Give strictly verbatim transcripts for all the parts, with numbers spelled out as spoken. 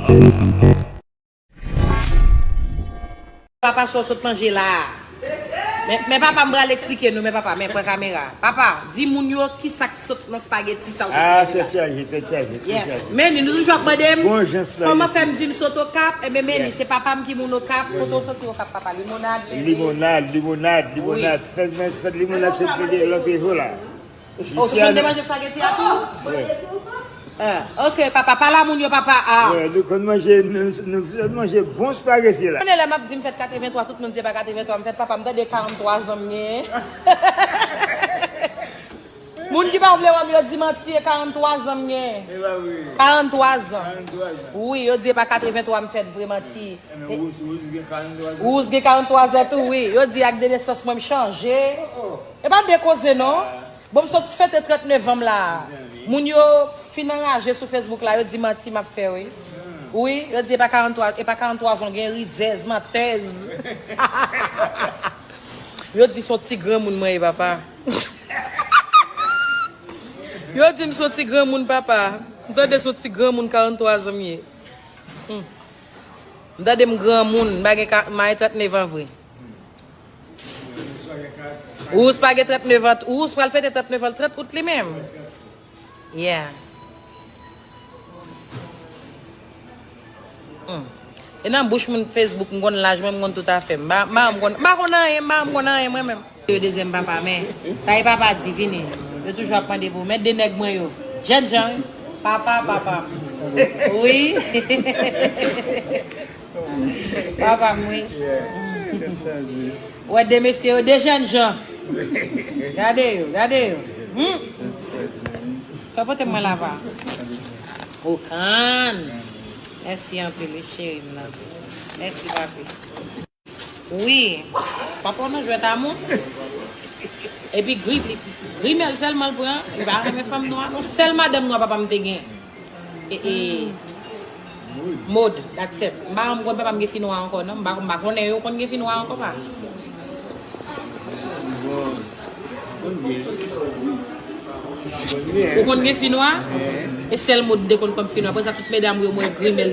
Papa, sa w sot manje la a? Men, men papa, m pral eksplike nou, men papa, men pran kamera. Papa, di moun yo ki sa k sot nan spageti sa w sot manje la. Ah, tèt chaje, tèt chaje, tèt chaje. Yes. Meni, nou toujou ap mande m kòman fè m di m sot Okap. Ebyen, Meni, se papa m ki moun Okap. Kote w soti Okap, papa? Limonad, Meni? Limonad, limonad, limonad. Fèt, fèt limonad se fèt lòt jou la. Oh, se sot de manje spageti a tou? Wi. Ah, ok, papa, pale a moun yo, papa. Ah. Wi, nou konn manje, nou, nou sot manje bon spageti la. Konnen lè m ap di m fèt katreventwa, tout moun di e pa katreventwa m fèt, papa, m tande karanntwa zan m genyen. Moun ki pa vle wè m, yo di manti, e karanntwa zan m genyen. E pa vre. Karanntwa zan. Karanntwa zan. Wi, yo di e pa katreventwa m fèt vre, manti. Enben, Wous, Wous gen karanntwa zan. Wous gen karanntwa zan tou, wi. Yo di ak de nesans mwen, m chanje. Oh, oh. E pa de koze, non. Ah. Bon, m sot fete trannevè m la. Mezanmi. Moun yo fin anraje sou Facebook la, yo di manti m ap fè, wi. Hmm. Wi, yo di e pa karanntwa, e pa karanntwa zan, gen rizèz, mantèz. Yo di se yon ti granmoun mwen ye, papa. Yo di m se yon ti granmoun, papa. M tande se yon ti granmoun, karanntwa zan m ye. Hmm. M tande m granmoun, m pa gen ka, m pa gen trannevè an vre. Wous pa gen trannevè an, Wous pral fete trannevè an trant out li menm. Yeah. Hmm. E nan bouch moun Facebook, m konn laj mwen, m konn tout afè m. M pa, m pa, m konn, m pa konn anyen, m pa, m konn anyen mwen menm. Yo dezyèm papa, men sa e papa di, vini. Yo toujou ap mande pou ou. Men de nèg mwen yo. Jènjan, wi. Papa, papa. Wi. Papa m, wi. Ou wè de mesye yo, de jènjan. Gade yo, gade yo. Hmm. Sa w pote mwen la, pa? Okan. Mèsi anpil, wi, cheri m nan. Mèsi, papi. Wi. Papa w nan jwèt amou. Epi gri-, li, grimèl sèlman l pran. Li pa renmen fanm nwa. Yon sèl madanm nwa papa m te gen. E, e, Maude, that's it. M pa konn papa m gen fi nwa ankò, non. M pa, m pa konnen yo konn gen fi nwa ankò, pa. Bon. Ou konn gen fi nwa? E sèl Maude m te konn kòm fi nwa. Apre sa, tout medam yo, mwen grimèl,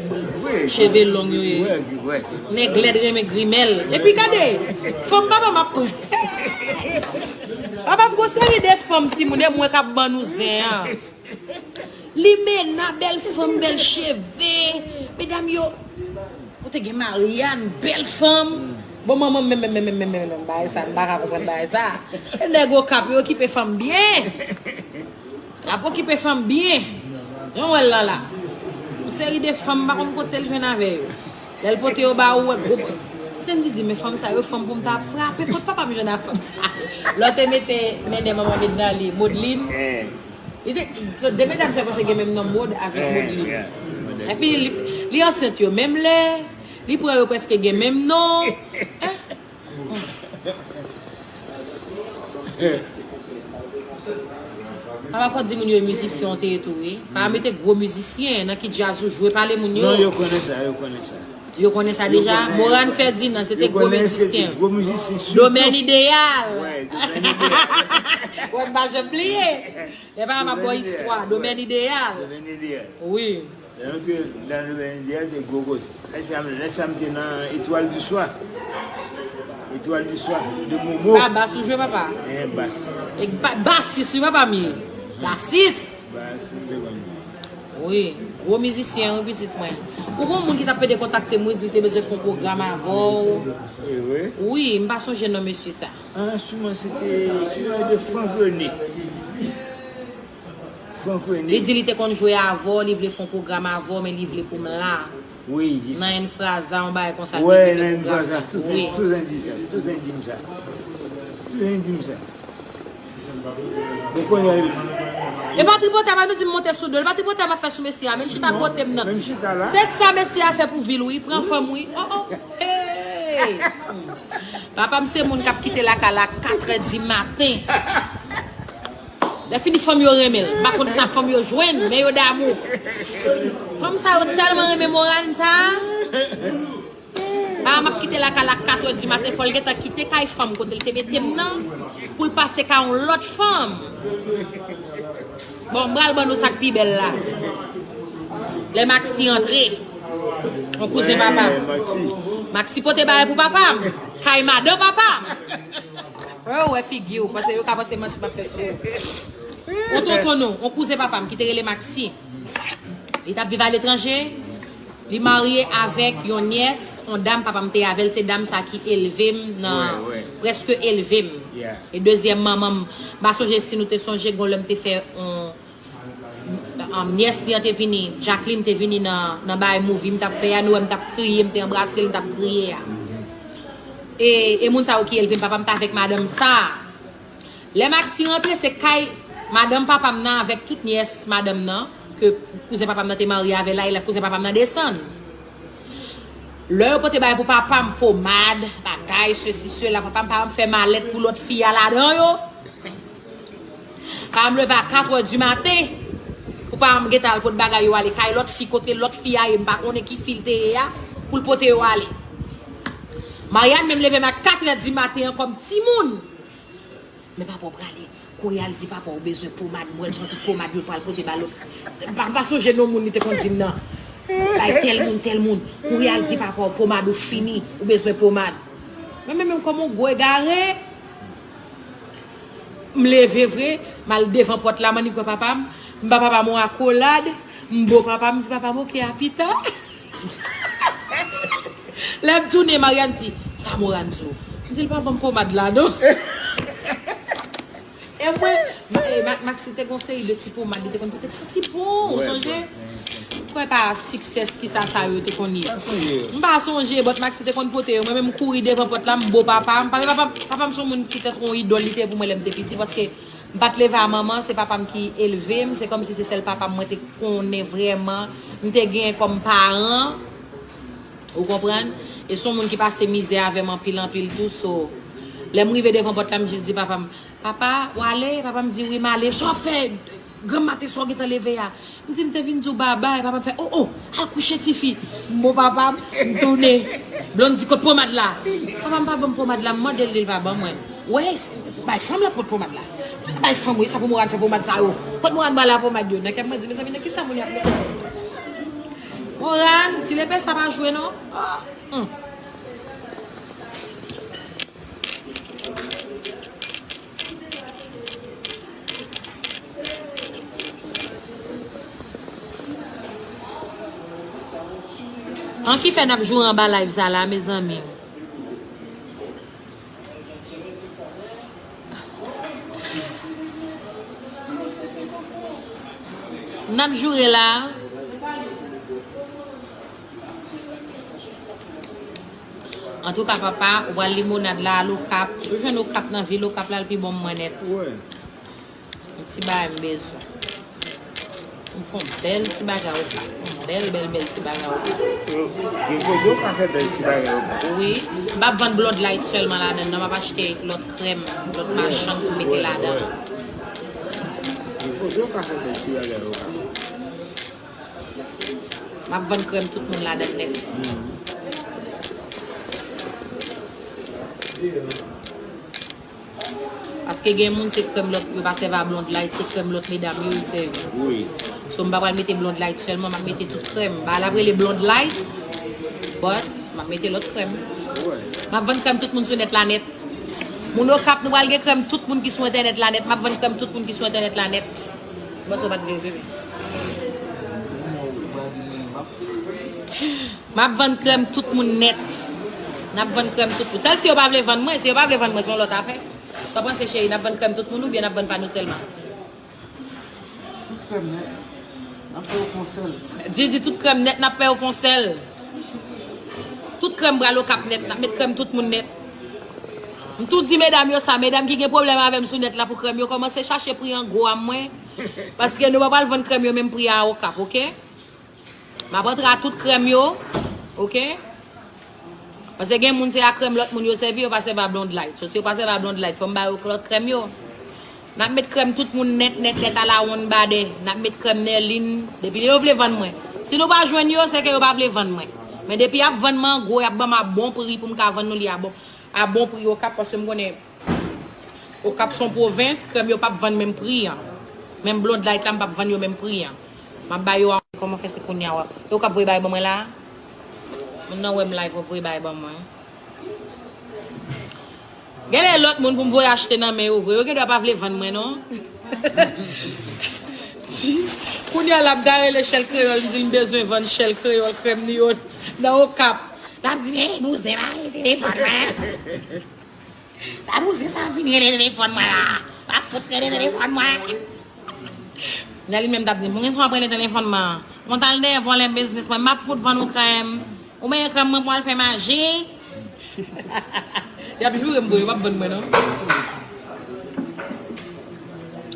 cheve long yo ye. Nèg lèd renmen grimèl. Epi gade, fanm papa m ap pran. Papa m gon seri de fanm timoun, e mwen k ap ban nou zen an. Limena, bèl fanm, bèl cheve. Medam yo, ou te gen Marianne, bèl fanm. Bon, manman m, men, men, men, bagay sa, m pa ka konprann bagay sa. E nèg Okap yo okipe fanm byen. L ap okipe fanm byen. Jan w wè l lan la. Yon seri de fanm, m pa konn kote l jwenn avè yo. Lè l pote yo ba ou, wè gwo. Se m di, di, men fanm sa yo, fanm pou m ta frape. Kot papa m jwenn ak fanm sa? Lè w te mete, mennen manman m nan li, Modeline. Li te, so, de medam sa yo panse gen menm non Maude avèk Modeline. Epi li, li ansent yo menm lè, li pran yo prèske gen menm non. Papa fò di moun yo e mizisyen w te ye tou, wi. Pa mete gwo mizisyen nan ki djaz ou jwe, pale moun yo. Non, yo konnen sa, yo konnen sa. Yo konnen sa deja. Morane Ferdinand, se te gwo mizisyen. Domaine Idéal. Wè, Domaine Idéal. Wè, m pa janm bliye. Lè papa m ap ba w istwa, Domaine Idéal. Domaine Idéal. Wi. Lè nou te nan Domaine Idéal, se gwo koze. Lè sa, lè sa m te nan Étoile du Soir. Étoile du Soir, de Momo. Pa bas ou jwe, papa? Eh, bas. E ba-, basis, wi, papa m ye. Basis. Basis, m te konn jwe. Wi, gwo mizisyen, wi, pitit mwen. Ou gon moun ki t ap pede kontakte m, wi, di l te bezwen fè yon pwogram avè w. E vre? Wi, m pa sonje non mesye sa. Ah, souvan se te, souvan de Franck René. Franck René. Li di li te konn jwe avè w, li vle fè yon pwogram avè w, men li vle pou m la. Wi, jis. Nan Enfraza, yon bagay konsa, li vle fè pwogram. Wi, nan Enfraza, tout moun di sa, tout moun di m sa. Tout moun di m sa. Bon, kounye a, e pa tripotay, pa nou di m monte sou do l, e pa tripotay m ap fè sou mesye a, men l chita kote m nan. Men m chita la. Se sa mesye a fè pou vi l, wi, pran fanm, wi. Oh, oh. Hey! Papa m se moun k ap kite lakay la katrè di maten. Lè fini fanm yo renmen l. M pa konn sa fanm yo jwenn, men yo damou. Fanm sa yo tèlman renmen Morane sa. Papa m ap kite lakay la katrè di maten, fò l gentan kite kay fanm kote l te mete m nan, pou l pase kay yon lòt fanm. Bon, m pral ban nou sa k pi bèl la. Lè Maxi antre. On kouzen papa m. Maxi pote bagay pou papa m. Kay madan papa m. Wè, wè figi w, paske yo ka panse manti m ap fè sou ou. On tonton nou, on kouzen papa m ki te rele Maxi. Li t ap viv aletranje. Li marye avèk yon nyès, yon dam papa m te avè l, se dam sa ki elve m nan, prèske elve m. E dezyèm manman m, m pa sonje si nou te sonje, gon lè m te fè on, um, nyès li an te vini, Jacqueline te vini nan, nan bagay movie m t ap fè a, nou wè m t ap kriye, m te anbrase l, m t ap kriye a. E, e moun sa yo ki elve m, papa m t avèk madanm sa. Lè Maxi rantre, se kay madanm papa m nan avèk tout nyès madanm nan, ke kouzen papa m nan te marye avè l la, e lè kouzen papa m nan desann. Lè yo pote bagay pou papa m, pomad, bagay, sesi, sela, papa m, papa m fè malèt pou lòt fi a ladan yo. Papa m leve a katrè di maten, pou papa m gentan al pot bagay yo ale kay lòt fi, kote lòt fi a ye, m pa konnen ki fi l te ye a, pou l pote yo ale. Marianne menm leve m a katrè di maten an kòm timoun. Men papa w prale. Kouri al di papa w bezwen pomad. M wè l pran tout pomad yo pral pote ba lòt. M pa, m pa sonje non moun li te konn di m nan. Bay tèl moun, tèl moun. Kouri al di papa w pomad ou fini. Ou bezwen pomad. Men, men, men kòm yon gwo egare. M leve vre. M al devan pòt la, m annik wè papa m. M ba papa m yon akolad. M bo papa m, di papa m, "Oke, a pita." Lè m tounen, Marianne di, "Sa Morane di w?" M di l pa ban m pomad la, non. E mwen, ma, e, ma, Maxi te gon seri de ti pomad, li te konn pote k santi bon, ou sonje? M kwè pa Success ki sa, sa yo te konn ye. M pa sonje, but Maxi te konn pote yo. Mwen menm, m kouri devan pòt la, m bo papa m. Papa, papa, papa m se yon moun ki te twò idòl, li te ye pou mwen lè m te piti, paske m pa t leve a manman, se papa m ki elve m, se kòmsi se sèl papa m mwen te konnen vrèman, m te genyen kòm paran, ou konprann? E se yon moun ki pase mizè avè m anpil, anpil tou, so, lè m rive devan pòt la, m jis di papa m, "Papa, w ale?" Papa m di, "Wi, m ale." "Sa w fè? Granm maten sa w gentan leve a?" M di, "M te vin di w babay." Papa m fè, "O, o, al kouche tifi." M bo papa m, m tounen. Blonde di, "Kot pomad la?" Papa m pa ban m pomad la, m mande l, li pa ban mwen. Wè, bay fanm la pot pomad la. Bay fanm, wi, sa pou Morane fè pomad sa yo. Kot Morane ba la pomad yo? Nan kè m, mwen di, "Mezanmi, nan kisa moun y ap mete?" Morane, ti lepè sa pa jwe, non. Ah, hmm. An ki fè n ap joure anba live sa la, mezanmi? N ap joure la. Antouka, papa, ou pral limonad la, al Okap. Si w jwenn Okap nan vil Okap la, l pi bon pou mwen nèt. Yon ti bagay m bezwen. M fè yon bèl ti bagay Okap. Yon bèl, bèl, bèl ti bagay Okap. Gen kote w ka fè bèl ti bagay Okap. Wi. M p ap vann Blonde Light sèlman ladan l, non, m ap achte lòt krèm, lòt machann pou m mete ladan. Gen kote w ka fè bèl ti bagay Okap. M ap vann krèm tout moun ladan l nèt. Paske gen moun se krèm lòt, yo pa sèvi a Blonde Light, se krèm lòt medam yo, yo sèvi. Wi. So, m pa pral mete Blonde Light sèlman, m ap mete tout krèm. Ba, l ap rele Blonde Light, but m ap mete lòt krèm. Wi. M ap vann krèm tout moun sou nèt la nèt. Moun Okap, nou pral gen krèm tout moun ki sou entènèt la nèt. M ap vann krèm tout moun ki sou entènèt la nèt. Mwen sou pa t vle vre. M ap vann krèm tout moun nèt. N ap vann krèm tout moun. Sèl si yo pa vle vann mwen, si yo pa vle vann mwen, se yon lòt afè. Sa w panse, cheri, n ap vann krèm tout moun oubyen n ap vann pa nou sèlman? Tout krèm nèt, n ap fè yo fè yon sèl. Di, di tout krèm nèt, n ap fè yo fè yon sèl. Tout krèm pral Okap nèt, n ap met krèm tout moun nèt. M tou di medam yo sa, medam ki gen pwoblèm avè m sou nèt la pou krèm yo, kòmanse chache pri an gwo a mwen. Paske nou pa pral vann krèm yo menm pri a Okap, oke? M ap antre a tout krèm yo, oke? Paske gen moun se a krèm lòt moun yo sèvi, yo pa sèvi a Blonde Light. So, si yo pa sèvi a Blonde Light, fò m ba yo lòt krèm yo. N ap met krèm tout moun nèt, nèt, nèt, alawonnbadè. N ap met krèm Nerline. Depi yo vle vann mwen. Si nou pa jwenn yo, se ke yo pa vle vann mwen. Men depi y ap vann mwen an gwo, y ap ban m a bon pri pou m ka vann nou li a bon, a bon pri Okap, paske m konnen Okap se yon pwovens, krèm yo p ap vann menm pri an. Menm Blonde Light la, m p ap vann yo menm pri an. M ap ba yo a, kòman fè se kounye a w ap. E Okap voye bay ban mwen la a? Nan wè m live, w ap voye bay ban mwen. Genlè lòt moun pou m voye achte nan men yo vre. Yo gendwa pa vle vann mwen, non. Kounye a l ap gare le chèl kreyòl, m di l m bezwen vann chèl kreyòl krèm li yo nan Okap. L ap di m, "Ey, bouzen, pa rele telefòn mwen." Sa bouzen sa vin rele telefòn mwen la. Pa fout rele telefòn mwen. Lè li menm t ap di m, "Pou gen fwa w ap rele telefòn mwen an. Mwen t al dèyè vòlè biznis mwen, m ap fout vann ou krèm. Ou menm krèm mwen pou al fè maji." Y ap joure m pou yo, yo p ap vann mwen non.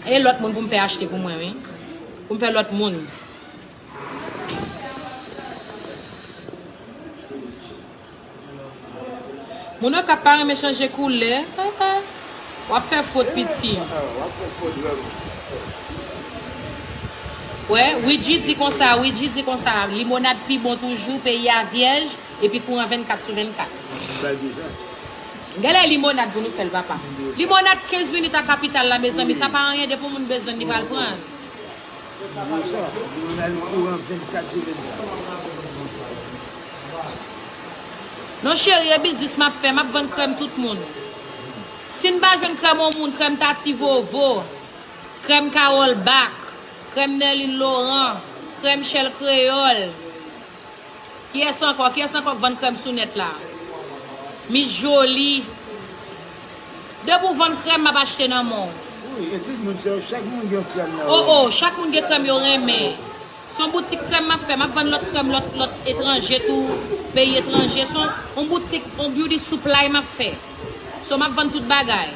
E lòt moun pou m fè achte pou mwen, wi. Pou m fè lòt moun. Moun nan k ap pa renmen chanje koulè. Ah, ah. W ap fè fot, piti. Wè, Widji di konsa, Widji di konsa, limonad pi bon toujou, peyi a vyèj, epi kouran vennkat sou vennkat. Genlè limonad pou nou fè l, papa. Limonad kenz minit a kapital la, mezanmi, sa pa anyen, depi yon moun bezwen l, li pral pran l. Bon sa, nou nan kouran vennkat sou vennkat. Non, cheri, e biznis m ap fè, m ap vann krèm tout moun. Si n pa jwenn krèm yon moun, krèm Tati Vovo, krèm Carole Back, krèm Nerline Laurent, krèm Shell Créole. Kiyès ankò? Kiyès ankò k vann krèm sou nèt la? Miss Jolie. Depi w vann krèm, m ap achte nan men w. Wi, e tout moun se, chak moun gen krèm nan. Oh, oh, chak moun gen krèm yo renmen. Se yon boutik krèm m ap fè, m ap vann lòt krèm, lòt, lòt etranje tou, peyi etranje. Se yon, yon boutik, yon beauty supply m ap fè. So, m ap vann tout bagay.